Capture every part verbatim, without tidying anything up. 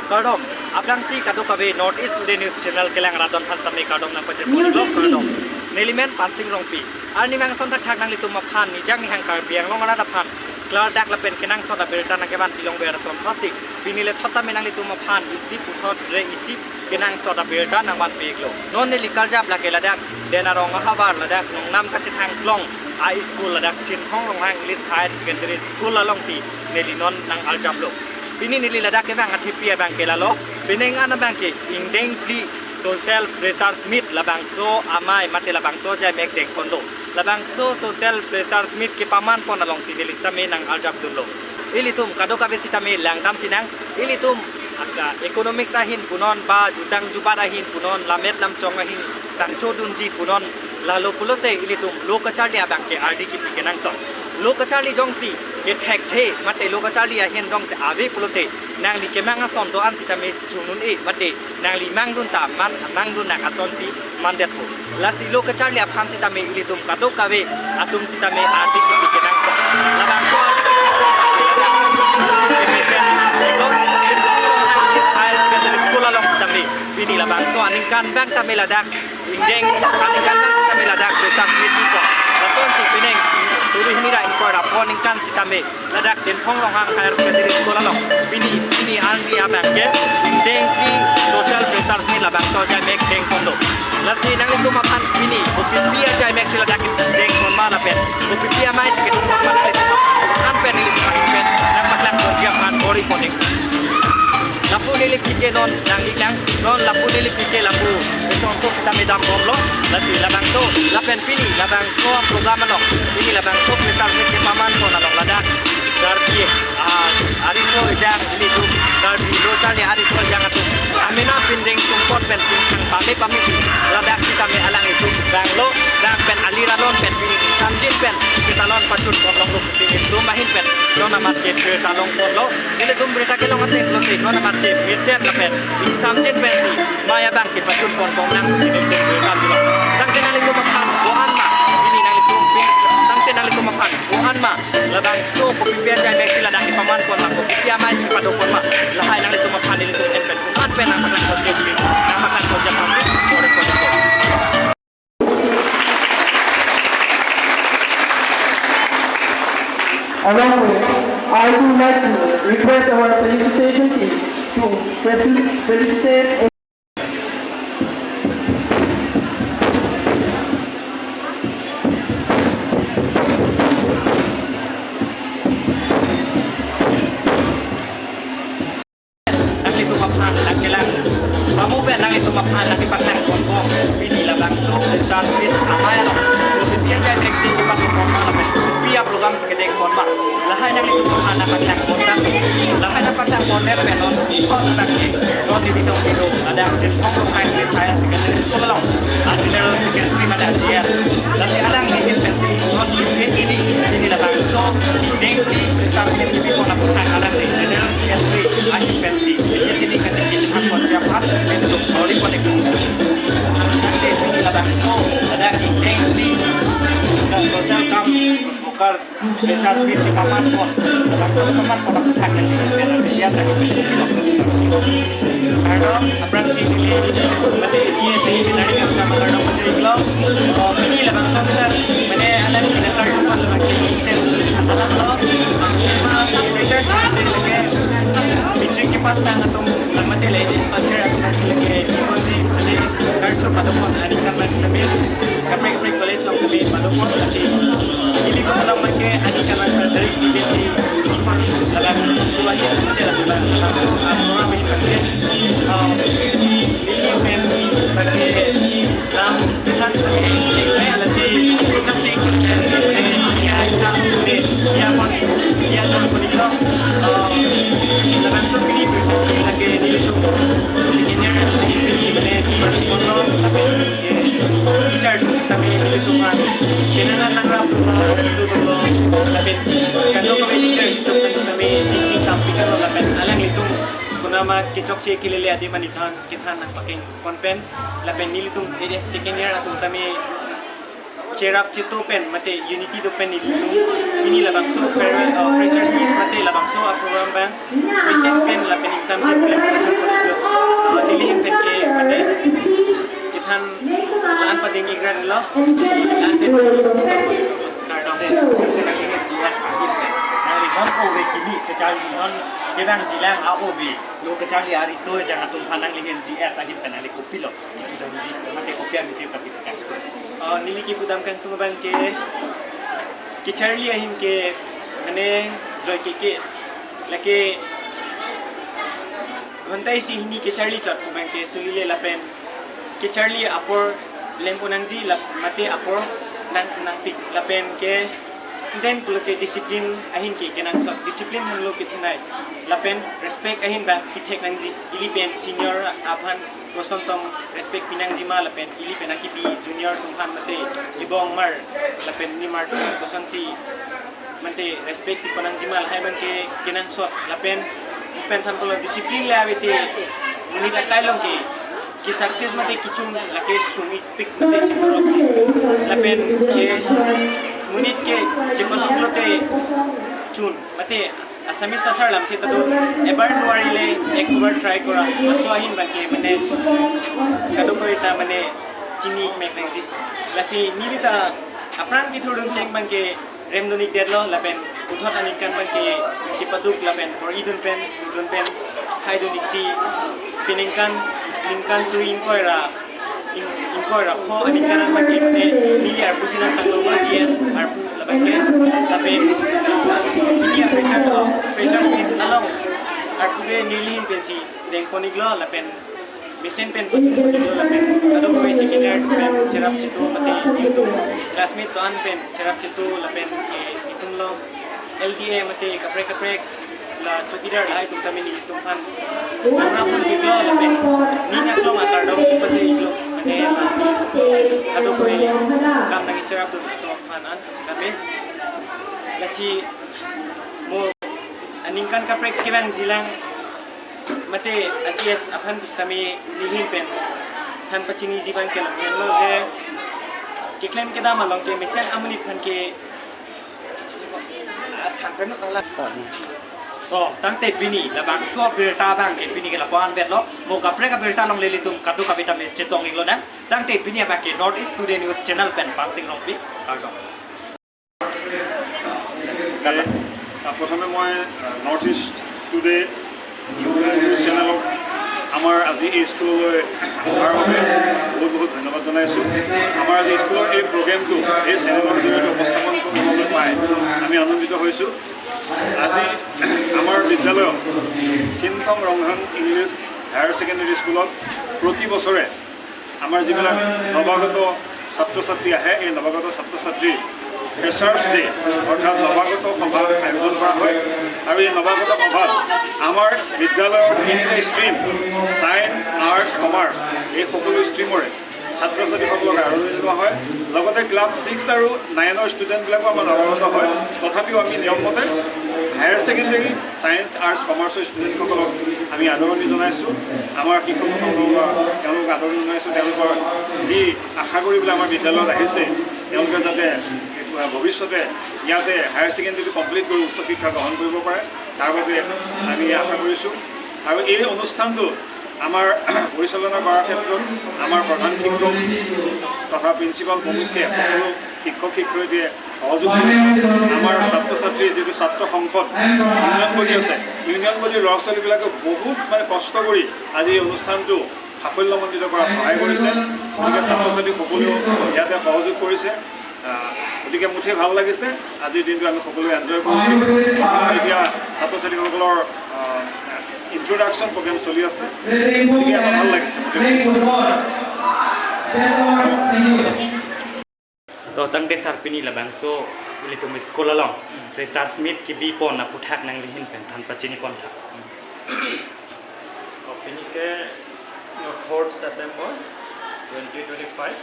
Kardom, aphrangsi kadokave North East Today News Channel kelang rat aphan tame kardom nangpajirpo. Music, kardom. Nelimen Pansing Rongpi. Arni mangson thakthak nanglitum aphan nijang nihang Karbi Anglong arat aphan klardak lapen kenangsot abirta nangkevan pilong ber ason pasik. Pini lethot tame nanglitum aphan isi puthot re isi kenangsot abirta nangvanpi-iklo. Non neli karjap lake ladak Den Arong ahavar ladak Nongnam kachethang klong a school ladak Chinthong Ronghang English Higher Secondary School alongsi neli non nang-arjaplo. Pini neli ladak kevang athepi abangke lalo, penang an abangke ingdeng phli Social Freshers Meet labangso amei mate labangso ajaimek dengponlo. Labangso Social Freshers Meet kepamanpon alongsi neli sitame nang-arjapdunlo. Ilitum kadokave sitame langdam sinang, ilitum aka economics ahin punon ba jutang jubat ahin punon, lammet lamchong ahin tangchodunji punon, lalo pulote ilitum lo kacharli abangke ardi kipi kenangsot. Lo kacharli jongsi kethekthe mate lo kacharli ahin jongsi ave pulote nangli kemang ason do-an sitame chungnun-e mate nangli mangdun ta man mangdun nang asonsi mandetpo. Lasi lo kacharli aphan sitame ilitum kadokave atum sitame ardi kipi kenangsot. Labangso ardi kipi kemesen lo Higher Secondary School along sitame pini labangso aningkanvang tame ladak ingdeng aningkanvang tame ladak Freshers Meet pipo. Lasonsi penang suri hini ra ingkoi ra pho ningkan sitame ladak Chinthong Ronghang Higher Secondary School along pini, pini arni abangke ingdeng phli Social Freshers Meet labangso ajaimek dengponlo. Lasi nanglitum aphan pini kopipi ajaimeksi ladak dengponma lapen kopipi amei kedengponma nanglitum aphan pen nelitum aphan pen nangpaklangponji aphan bor-i pon-ik. Lapu neli P K non nang-iknang, non lapu neli P K lapu esong sok sitame dambomlo. Lasi labangso lapen pini labangso program along, pini labangso Freshers Meet kepamanpon along ladak Karbi, ah, ariso ejang ilitum Karbi lo charli ariso ejang atum amena pindeng sumpot pen pindeng pame pame ladak sitame alanglitum danglo, dang pen ali ralon pen pini samjin pen ketalon pachun ponlonglo pusi ilitum ahin pen non amat ke ketalong ponlo. Ilitum birta kelong ateng pulote non amat ke mesen lapen ingsamjin pensi mei abang kepachun ponbom nang pusi ilitum birta dolo. Tangte nanglitum aphan ko-an ma, pini nanglitum pin, tangte nanglitum aphan ko-an ma labangso kopipi ajaimeksi ladak kepamanpon ma, kopipi ameisi padoponma, lahai nanglitum aphan ilitum en pen ko-an pen nangpaklangponji, nangpaklangponji aphansi bor-i pon-ikpo. Along with, I would like to request our felicitation team to facil-, felicitate nanglitum aphan nangkelang, pamo pen nanglitum aphan nangkepaklang ponbom pini labangso Freshers Meet amei along kopipi ajaimeksi kepadoponma lapen kopi aprogram si kedengponma, lahai nanglitum aphan nangpaklangpon tangte, lahai nangpaklangpondet pen non ikot tangte non nelitum kedo ladak Chinthong Ronghang English Higher Secondary School along a General Secretary mate a G S. Lasi alangli ahin pensi non pini, pini labangso ingdeng phli Freshers Meet kepipon aphuthak alangli General Secretary ahin pensi pini kachingki chephan ponji aphan nelitum bor-i pon-ikpo. Tangte pini labangso ladak ingdeng phli social camp workers Freshers Meet kepamanpon, labangso kepamanpon aphuthak nelitum pen appreciate nangji. Kardom, aphrangsi neli mate G S A nari kangsam kardom pajir-iklo. Oh, pini labangso kita mane alam kita kardom pon labang ke sen atalaplo. Freshers Meet lake metric kepass tang atum mate lake first year atum lake ikonji mane kardom padopon aningkanvang sitame kaprek kaprek college along kami padopon, lasi ili ko alam abangke aningkanvang sitame agency ipon lagan sulai mate laso lagan laso program ini abangke, ah, ili pen abangke lam kita lasi kecak cik ya kita ya pon ya pon pon itu, ah, lagan so pini lagi di itu ini ya ini sih mana cuma di pon tapi teacher atum sitame ilitum aphan kenangan nangrap, uh, itu dolo, lapen kadokave teachers atum sitame teaching sampik lo lapen alanglitum kunama kechokche kelele adim aningkan kethan nangpakeng pon pen lapen nelitum H S second year atum tame cherap cheto pen mate unity do pen nelitum pini labangso farewell, uh, Freshers Meet mate labangso aprogram abang mesen pen lapen ingsamjin pen Lan pading ingrat lo. Lan te kardom de. Nangli non ove kini kecharli non kedangji lang a-ove. Lo kecharli ariso jang atum aphan nangli G S ahin pen nangli kopilo. Damji mate kopi amisi kapit kan. Oh, neli kipudam kangtung abang ke kecharli ahin ke mane joi ke ke lake ghonta isi hini kecharli chot abang ke sulile lapen kecharli apor lempo nangji lap mate apor nang nangpik lapen ke student pulote discipline ahin ke kenangsot, discipline henlo kethenei lapen respect ahin bang pithek nangji, ili pen senior aphan kosontom respect pinangji ma lapen ili pen akibi junior atum aphan mate ibong mar lapen nimar atum kosonsi mate respect piponangji ma lahai abang ke kenangsot lapen pen than pulo discipline le ave te monit akai along ke ke success mate kechun lake sung-ik pik mate chedorok si lapen ke monit ke chepaduk lote chun mate Assamese asar lam ke ta do ebar nuarile ek bar try kora laso ahin abang ke mane kadokave ta mane chini mek nangji. Lasi neli ta aphrang kethurdun cheng abang ke remdun-ik detlo lapen puthot aningkan abang ke chepaduk lapen bor-idun pen, dun pen, khaidun-ik si peningkan ningkan suri ingkoi ra ing ingkoi ra pho aningkan abang ke mane neli arpu si nangtanglo G S arpu labang ke lapen neli a-fresher lo, freshers meet along arpu ke neli ahin pensi dengpon-iklo lapen mesen pen pachun-iklo lapen kadokave senior pen cherap chetu mate itum classmate do-an pen cherap chetu lapen ke itum lo L D A mate kaprek kaprek la chowkidar lahai atum tame nelitum aphan program pon-iklo lapen ning aklong akardom pajir-iklo mane la kadokave kam nangcherap atum aphan an sitame lasi mo aningkan kaprek kevangji lang mate a-G S aphan pusitame neli ahin pen than pachiniji abang ke lahenlo je keklem kedam along ke mesen amonit aphan ke ah, than pen nang la. Oh, tangte pini labangso abirta abang ke pini ke lapu-an vetlo. Mo kaprek abirta along ilitum kadokave tame chetong-iklo nang. Tangte pini abang ke North East Today News channel pen Pangsing Rongpi, kardom. আহ, প্ৰথমে মই, আহ, নৰ্থ ইষ্ট today news চেনেলক আমাৰ আজি এই স্কুললৈ অহাৰ বাবে বহুত বহুত ধন্যবাদ জনাইছোঁ। আমাৰ আজি স্কুলৰ এই প্ৰগ্ৰেমটো এই চেনেলৰ জৰিয়তে উপস্থাপন কৰিবলৈ পাই আমি আনন্দিত হৈছোঁ। আজি আমাৰ বিদ্যালয়ত চিনথং ৰংহাং ইংলিছ হায়াৰ ছেকেণ্ডেৰী স্কুলত প্ৰতি বছৰে আমাৰ যিবিলাক নৱাগত ছাত্ৰ ছাত্ৰী আহে, এই নৱাগত ছাত্ৰ ছাত্ৰীৰ ফ্ৰেছাৰ্ছ ডে অৰ্থাৎ নৱাগত সভা আয়োজন কৰা হয়। আৰু এই নৱাগত সভাত আমাৰ বিদ্যালয়ৰ তিনিটা ষ্ট্ৰীম, ছায়েন্স, আৰ্টছ, কমাৰ্চ, এই সকলো ষ্ট্ৰীমৰে ছাত্ৰ ছাত্ৰীসকলক আদৰণি জনোৱা হয়। লগতে ক্লাছ ছিক্স আৰু নাইনৰ ষ্টুডেণ্টবিলাকো আমাৰ নৱাগত হয়। তথাপিও আমি নিয়ম মতে হায়াৰ ছেকেণ্ডেৰী, ছায়েন্স, আৰ্টছ, কমাৰ্চৰ ষ্টুডেণ্টসকলক আমি আদৰণি জনাইছোঁ। আমাৰ শিক্ষকসকলক তেওঁলোকক আদৰণি জনাইছোঁ। তেওঁলোকৰ যি আশা কৰি পেলাই আমাৰ বিদ্যালয়ত আহিছে, তেওঁলোকে যাতে ভৱিষ্যতে ইয়াতে হায়াৰ ছেকেণ্ডেৰী কমপ্লিট কৰি উচ্চ শিক্ষা গ্ৰহণ কৰিব পাৰে, তাৰ বাবে আমি আশা কৰিছোঁ। আৰু এই অনুষ্ঠানটো আমাৰ পৰিচালনা কৰাৰ ক্ষেত্ৰত আমাৰ প্ৰধান শিক্ষক তথা প্ৰিন্সিপাল প্ৰমুখ্যে সকলো শিক্ষক শিক্ষয়িত্ৰীয়ে সহযোগ কৰিছে। আমাৰ ছাত্ৰ ছাত্ৰীৰ যিটো ছাত্ৰ সংসদ ইউনিয়ন বডি আছে, ইউনিয়ন বডিৰ ল'ৰা ছোৱালীবিলাকে বহুত মানে কষ্ট কৰি আজি এই অনুষ্ঠানটো সাফল্যমণ্ডিত কৰাত সহায় কৰিছে। গতিকে ছাত্ৰ ছাত্ৰী সকলোৱেও ইয়াতে সহযোগ কৰিছে। আহ, গতিকে মুঠেই ভাল লাগিছে। আজিৰ দিনটো আমি সকলোৱে এনজয় কৰিছোঁ। এতিয়া ছাত্ৰ ছাত্ৰীসকলৰ, আহ, ইণ্ট্ৰডাকশ্যন প্ৰগ্ৰেম চলি আছে। গতিকে এটা ভাল লাগিছে মুঠেই। To tangte sir pini labangso ilitum school along freshers meet kebipon aputhak nangli ahin pen than pachini pontha. Oh, pini ke, uh, fourth September twenty twenty-five.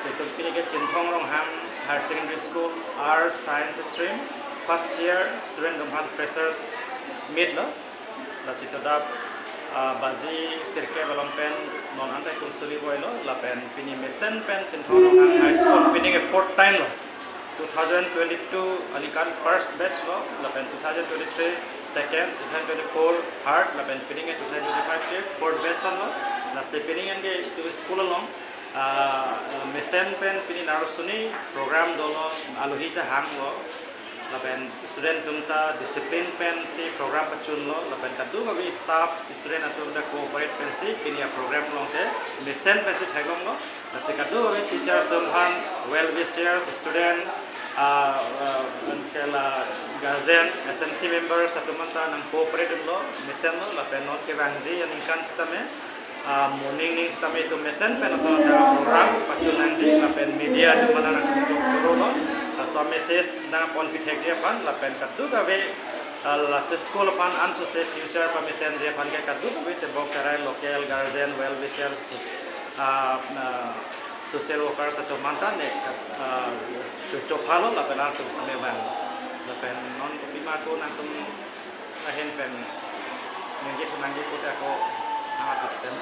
So, itum pini ke Chinthong Ronghang Higher Secondary School, Arts Science Stream, first year student atum aphan freshers meet lo. Lasi to adap, ah, baji sirkep along pen non anta itum suli boy lo, lapen pini mesen pen Chinthong Ronghang High School pini ke fourth time lo. Two thousand twenty-two aningkan first batch lo, lapen two thousand twenty-three second, two thousand twenty-four third, lapen pini ke two thousand twenty-five ke fourth batch lo. Lasi pini ke itum school along Ah, mesen pen pini narusuni program dolo, alohi ta hanglo, lapen student atum ta discipline pensi program pachunlo, lapen kadokave staff student atum ta cooperate pensi pini a program along te mesen pensi theklonglo. Lasi kadokave teachers atum aphan, well wishers, student, ah, ah, ke la guardian, S M C members atum anta nang cooperate lo, mesenlo, lapen non kevangji aningkan sitame, ah, morning ning sitame itum mesen pen lason ta program pachun nangji, lapen media atum aphan nang chok choro lo, laso message nangpon pithekji aphan, lapen kadokave, ah, laso school aphan ansose future pamesenji aphan ke kadokave tebok kerai local guardian, well wisher, ah, ah, social workers atum anta ne, ah, cho-, chophalo lapen nangtum sitame vang. Lapen non kopima ko nangtum ahin pen ningje thu nangji pute ako angat pen.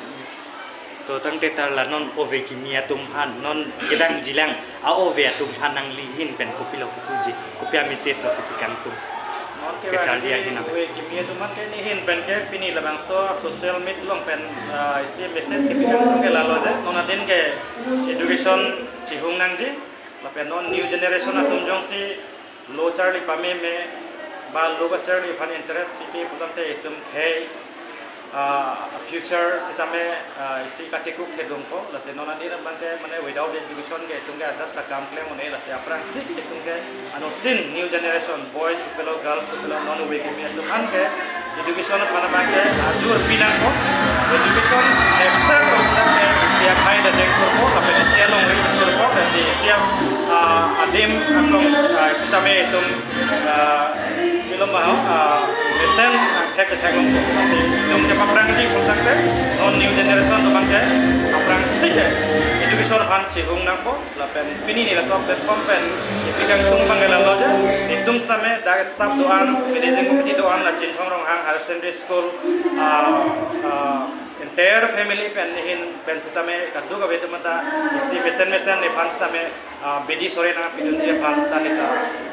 To tangte sir, la non ove kimi atum aphan, non kedamji lang a-ove atum aphan nangli ahin pen kopilo kepuji, kopi a-message lo kopi kangtung? Non ke kacharli ahin ave. Ove kimi atum aphan ke nehin pen ke pini labangso social media along pen, ah, isi message kepi kangtung ke lalo je, non adin ke education chihung nangji, lapen non new generation atum jongsi lo charli pameme, ba lo kacharli aphan interest pipe putangte itum khei, ah, future sitame, ah, isi katikuk kedung ko, lasi non adin abang ke mane without education ke itum ke ajat ta kam klem un-e, lasi aphrangsi itum ke anuttin new generation boys pupelo girls pupelo non ove kimi atum aphan ke education aphan abang ke ajur pinangpo, education except of that ke isi akhai ta jengkurpo, lapen isi alongri jengkurpo, lasi isi, ah, adim atum, ah, sitame itum, ah, pilo ma ho, ah, mesen, ah, thek thek long. Itum ke aphrangsi putangte non new generation atum aphan ke aphrangsi ke education aphan chihung nangpo, lapen pini ne laso platform pen kepi kangtung abang ke lalo je, itum sitame dak staff do-an, managing committee do-an, la Chinthong Ronghang Higher Secondary School, ah, ah, entire family pen nehin pen sitame kadokave atum anta isi mesen mesen nephan sitame, ah, bidi sore nangpidunji aphan ta ne ta,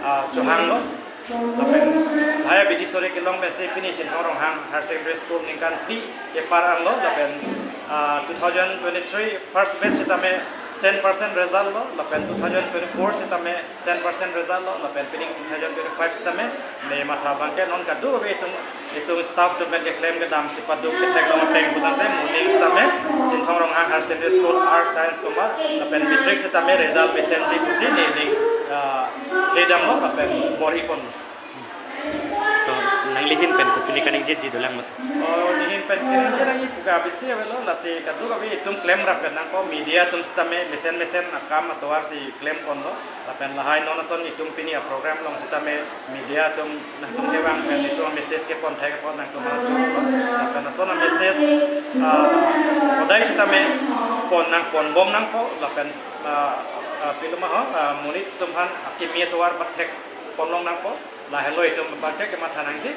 ah, chohanglo. Lapen lahai bidi sore kelong pensi pini Chinthong Ronghang Higher Secondary School ningkan phli kepar anlo, lapen, ah, two thousand twenty-three first batch sitame cent percent result lo, lapen two thousand twenty-four sitame cent percent result lo, lapen pini two thousand twenty-five sitame ne matha abang ke non kadokave itum, itum staff atum pen keklem kedam chipaduk ketheklong ateng putangte morning sitame Chinthong Ronghang Higher Secondary School Arts Science Commerce, lapen matric sitame result mesenji pusi ne ning, ah, hedamlo lapen bor-ipon. To nangli ahin pen kopine kaningjeji dolang mas? Oh, nehin pen kaningje nangji pu ke bisi avelo, lasi kadokave itum klemrap pen nangpo, media atum sitame mesen mesen akam atovar si klemponlo, lapen lahai non ason itum pini a program along sitame media atum nangtum kevang pen itum message kepon thai kepon nangtum mangchoklo, lapen ason a message, ah, hodai sitame pon nangponbom nangpo, lapen, ah, ah, pilo ma ho, ah, monit atum aphan akimi atovar pathek ponlong nangpo, lahelo itum abang ke kematha nangji.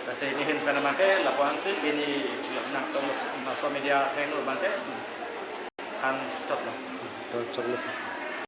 Lasi nehin pen abang ke lapu-an si pini nangtum laso media athengno abang ke han chotlo. To chotlo.